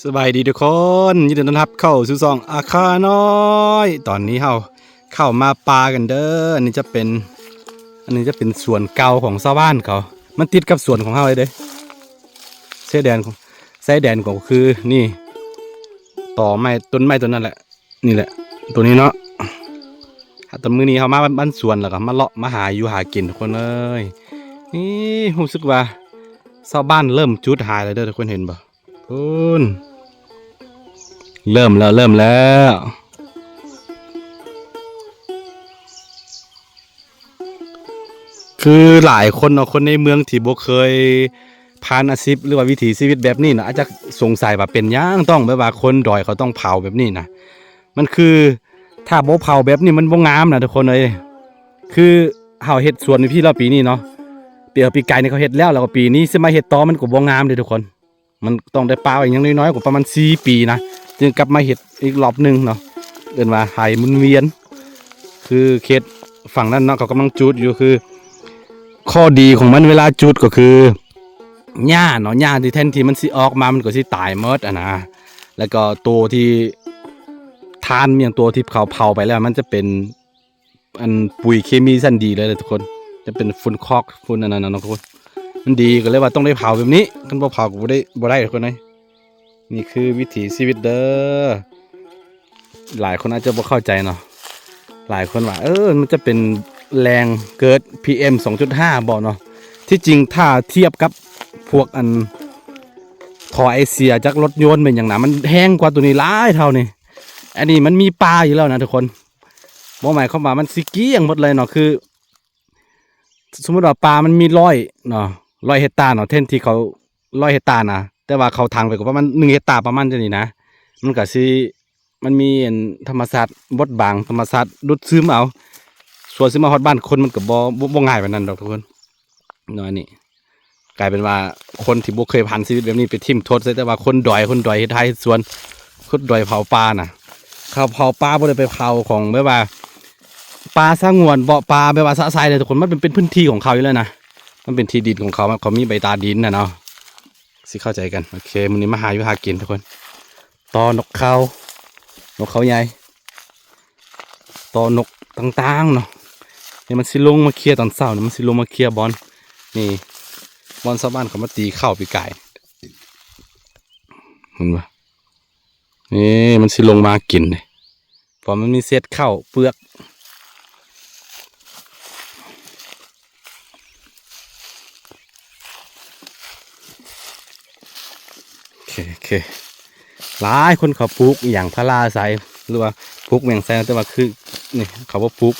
ສະບາຍດີທຸກຄົນ ຍິນດີຕ້ອນຮັບເຂົ້າສູ່ຊ່ອງອາຄານ້ອຍ. ຕອນນີ້ເຮົາເຂົ້າມາປ່າກັນເດີ. ອັນນີ້ຈະເປັນ ອັນນີ້ຈະເປັນສວນເກົ່າຂອງຊາວບ້ານເຂົາ ມັນຕິດກັບສວນຂອງເຮົາເລີຍເດ້. ຊາຍແດນຂອງ ຊາຍແດນກໍຄືນີ້ ຕໍໄມ້ ຕົ້ນໄມ້ຕົ້ນນັ້ນແຫຼະ. ນີ້ແຫຼະ ໂຕນີ້ເນາະ ແຕ່ມື້ນີ້ເຮົາມາບ້ານສວນ ແລ້ວກໍມາເລາະມາຫາຢູ່ຫາກິນທຸກຄົນເອີຍ. ນີ້ຮູ້ສຶກວ່າຊາວບ້ານເລີ່ມຈູດຫາຍແລ້ວເດີ ທຸກຄົນເຫັນບໍ່? ພຸ້ນ ເລີ່ມແລ້ວ ເລີ່ມແລ້ວ. ຄືຫຼາຍຄົນເນາະ ຄົນໃນເມືອງທີ່ບໍ່ເຄີຍຜ່ານອາຊີບ ຫຼືວ່າວິຖີຊີວິດແບບນີ້ນະ ອາດຈະສົງໄສວ່າເປັນຫຍັງຕ້ອງແບບວ່າຄົນດອຍເຂົາຕ້ອງເຜົາແບບນີ້ນະ. ມັນຄືຖ້າບໍ່ເຜົາແບບນີ້ມັນບໍ່ງາມນະທຸກຄົນເອີຍ. ຄືເຮົາເຮັດສວນໃນພີ້ແລ້ວປີນີ້ເນາະ ປີ ເອີ ປີກາຍນີ້ເຂົາເຮັດແລ້ວ ແລ້ວກໍປີນີ້ຊິມາເຮັດຕໍ່ ມັນກໍບໍ່ງາມເດ້ທຸກຄົນ. ມັນຕ້ອງໄດ້ປະໄວ້ຢ່າງນ້ອຍໆກໍປະມານສີ່ປີນະ ຈຶ່ງກັບມາເຮັດອີກລອບໜຶ່ງເນາະ ເອີ້ນວ່າໄຖໝູນວຽນ. ຄືເຂດຝັ່ງນັ້ນເນາະ ເຂົາກຳລັງຈູດຢູ່. ຄືຂໍ້ດີຂອງມັນເວລາຈູດກໍຄືຫຍ້າເນາະ ຫຍ້າທີ່ແທນທີ່ມັນຊິອອກມາ ມັນກໍຊິຕາຍໝົດຫັ້ນນະ. ແລ້ວກໍໂຕທີ່ຖ່ານ ຫຍັງ ໂຕທີ່ເຂົາເຜົາໄປແລ້ວ ມັນຈະເປັນ ອັນ ປຸ໋ຍເຄມີຊັ້ນດີເລີຍແຫຼະທຸກຄົນ ຈະເປັນຝຸ່ນຄອກຝຸ່ນອັນນັ້ນນະເນາະທຸກຄົນ. ມັນດີກໍເລີຍວ່າຕ້ອງໄດ້ເຜົາແບບນີ້ ຄັນບໍ່ເຜົາກໍບໍ່ໄດ້ ບໍ່ໄດ້ທຸກຄົນເອີຍ. ນີ້ຄືວິຖີຊີວິດເດີ. ຫຼາຍຄົນອາດຈະບໍ່ເຂົ້າໃຈເນາະ ຫຼາຍຄົນວ່າ ເອີ ມັນຈະເປັນແຫຼ່ງເກີດ ພີເອັມ ສອງຈຸດຫ້າ ບໍ່ເນາະ. ທີ່ຈິງຖ້າທຽບກັບພວກອັນ ທໍ່ໄອເສຍຈາກລົດຍົນແມ່ນຫຍັງນະ ມັນແຮງກວ່າໂຕນີ້ຫຼາຍເທົ່ານີ້. ອັນນີ້ມັນມີປ່າຢູ່ແລ້ວນະທຸກຄົນ ບໍ່ໝາຍຄວາມວ່າມັນຊິກ້ຽງໝົດເລີຍເນາະ. ຄືສົມມຸດວ່າປ່າມັນມີຮ້ອຍເນາະ ຮ້ອຍເຮັກຕາເນາະ ແທນທີ່ເຂົາ ຮ້ອຍເຮັກຕານະ ແຕ່ວ່າເຂົາຖາງໄປກໍປະມານໜຶ່ງເຮັກຕາ ປະມານຈັ່ງນີ້ນະ. ມັນກໍຊິ ມັນມີອັນທຳມະຊາດບົດບັງ ທຳມະຊາດດູດຊຶມເອົາ ສ່ວນຊິມາຮອດບ້ານຄົນ ມັນກໍບໍ່ ບໍ່ ບໍ່ງ່າຍປານນັ້ນດອກທຸກຄົນເນາະ. ອັນນີ້ ກາຍເປັນວ່າຄົນທີ່ບໍ່ເຄີຍຜ່ານຊີວິດແບບນີ້ໄປຖິ້ມໂທດໃສ່ແຕ່ວ່າຄົນດອຍ ຄົນດອຍເຮັດໄຮ່ເຮັດສວນ ຄົນດອຍເຜົາປ່ານະ. ເຂົາເຜົາປ່າບໍ່ໄດ້ໄປເຜົາຂອງແບບວ່າປ່າສະຫງວນເບາະ ປ່າແບບວ່າຊະຊາຍເລີຍທຸກຄົນ. ມັນເປັນ ເປັນພື້ນທີ່ຂອງເຂົາຢູ່ແລ້ວນະ ມັນເປັນທີ່ດິນຂອງເຂົາ ເຂົາມີໃບຕາດິນນະເນາະ ຊິເຂົ້າໃຈກັນ. ໂອເຄ ມື້ນີ້ມາຫາຢູ່ຫາກິນທຸກຄົນ ຕໍ່ນົກເຂົາ ນົກເຂົາໃຫຍ່ ຕໍ່ນົກຕ່າງໆເນາະ. ນີ້ມັນຊິລົງມາເຄຍຕອນເຊົ້ານີ້ ມັນຊິລົງມາເຄຍບ່ອນນີ້ ບ່ອນຊາວບ້ານເຂົາມາຕີເຂົ້າປີກາຍ ເຫັນບໍ່? ນີ້ມັນຊິລົງມາກິນເດ້ ເພາະມັນມີເສດເຂົ້າເປືອກ. ໂອເຄ ໂອເຄ ຫຼາຍຄົນເຂົາປູກອີ່ຫຍັງ ພາລາໃສ່ ຫຼືວ່າປູກຫຍັງໃສ່ ແຕ່ວ່າຄືນີ້ເຂົາບໍ່ປູກ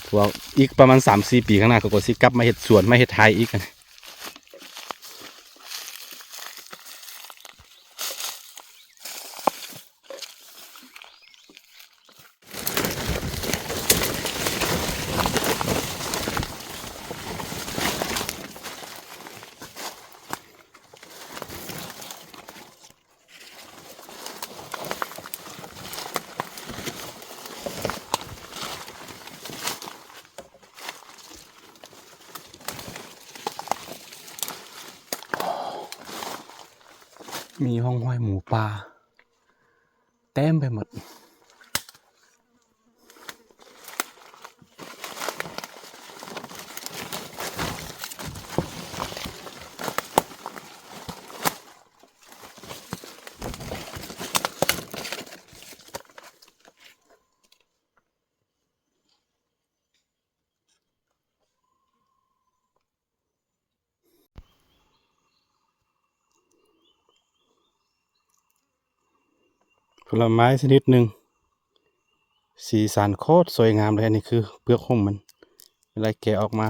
ເພາະວ່າອີກປະມານສາມສີ່ປີຂ້າງໜ້າ ເຂົາກໍຊິກັບມາເຮັດສວນ ມາເຮັດໄຮ່ອີກ. ມີຮ່ອງຮອຍໝູປ່າເຕັມໄປໝົດ. ຜົນລະໄມ້ຊະນິດໜຶ່ງ ສີສັນໂຄດສວຍງາມເລີຍ. ອັນນີ້ຄືເປືອກຫຸ່ມມັນ ເວລາແກະອອກມາ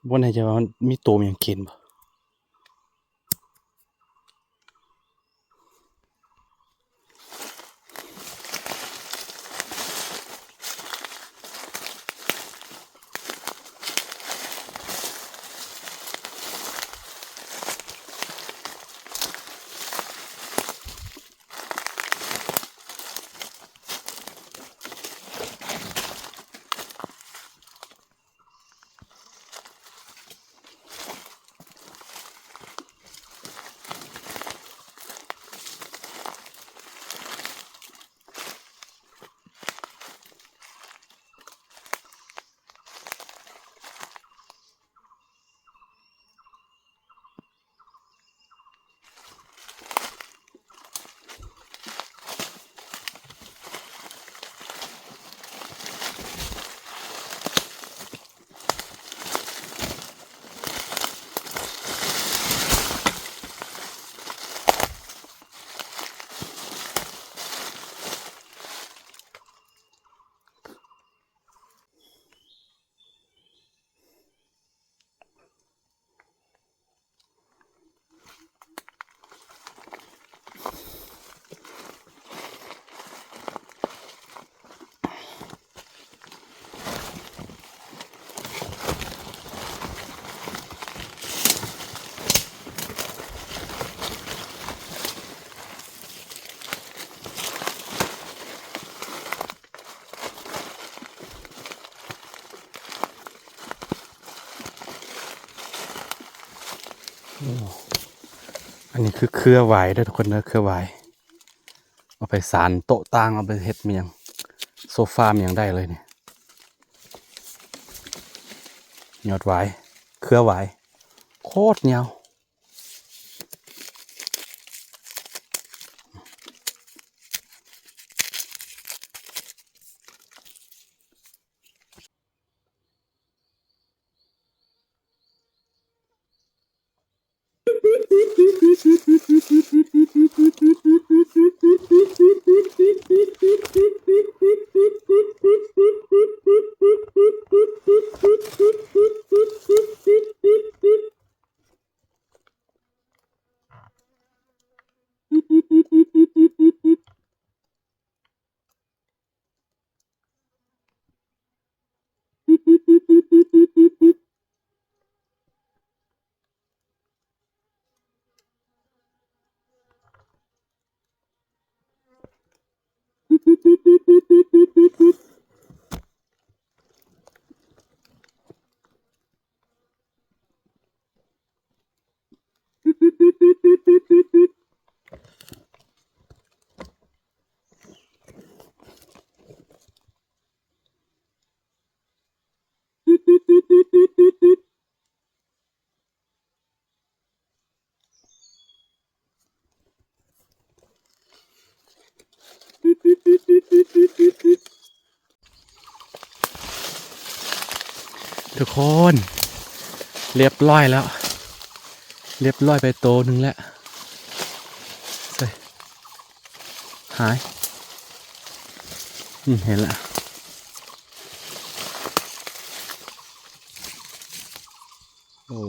ບໍ່ແນ່ໃຈວ່າມັນມີໂຕມີຫຍັງກິນບໍ່. ໂ ນີ້ຄືເຄືອຫວາຍເດີທຸກຄົນເດີ ເຄືອຫວາຍ ເອົາໄປສານໂຕະຕ່າງ ເອົາໄປເຮັດແມ່ນຫຍັງ ໂຊຟາແມ່ນຫຍັງໄດ້ເລີຍນີ້ ຍອດຫວາຍ ເຄືອຫວາຍ ໂຄດຍາວ. ທຸກຄົນ ລຽບລ້ອຍແລ້ວ ລຽບລ້ອຍໄປໂຕໜຶ່ງແລ້ວ ໃສ່ ຫາຍ ອືມ ເຫັນແລ້ວ ໂອ້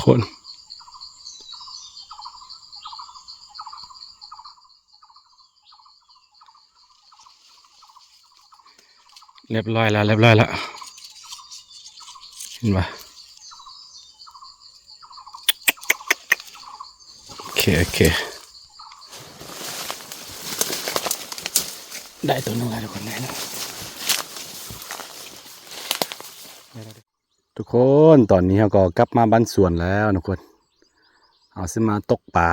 ຄົນ ລຽບລ້ອຍແລ້ວ ລຽບລ້ອຍແລ້ວ ເຫັນບໍ່? ໂອເຄ ໂອເຄ ໄດ້ໂຕໜຶ່ງແລ້ວທຸກຄົນ ໄດ້ແລ້ວ ໄດ້ແລ້ວ ທຸກຄົນ ຕອນນີ້ເຮົາກໍກັບມາບ້ານສວນແລ້ວທຸກຄົນ ເຮົາຊິມາຕົກປາ.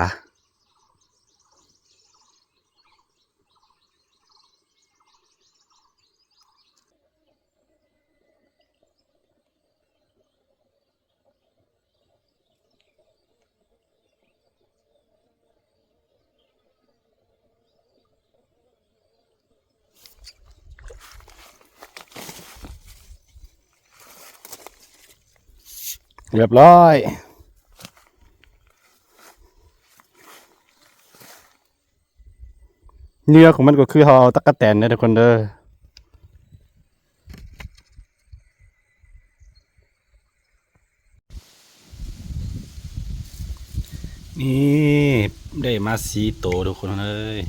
ລຽບລ້ອຍ ເຫຍື່ອຂອງມັນກໍຄືເຮົາເອົາຕັກກະແຕນເດີທຸກຄົນເດີ. ນີ້ ໄດ້ມາສີ່ໂຕທຸກຄົນເອີຍ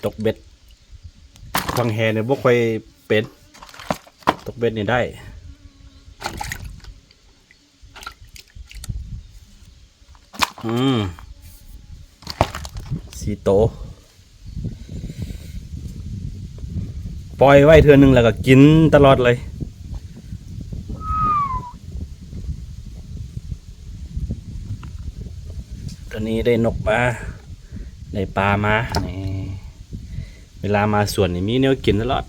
ຕົກເບັດ ຝັງແຫນີ້ບໍ່ຄ່ອຍເປັນ ຕົກເບັດນີ້ໄດ້. ອືມ ສີ່ໂຕ ປ່ອຍໄວ້ເທື່ອໜຶ່ງແລ້ວກໍກິນຕະຫຼອດເລີຍ. ຕອນນີ້ໄດ້ນົກມາ ໄດ້ປາມາ ນີ້ ເວລາມາສວນນີ້ມີແນວກິນຕະຫຼອດ.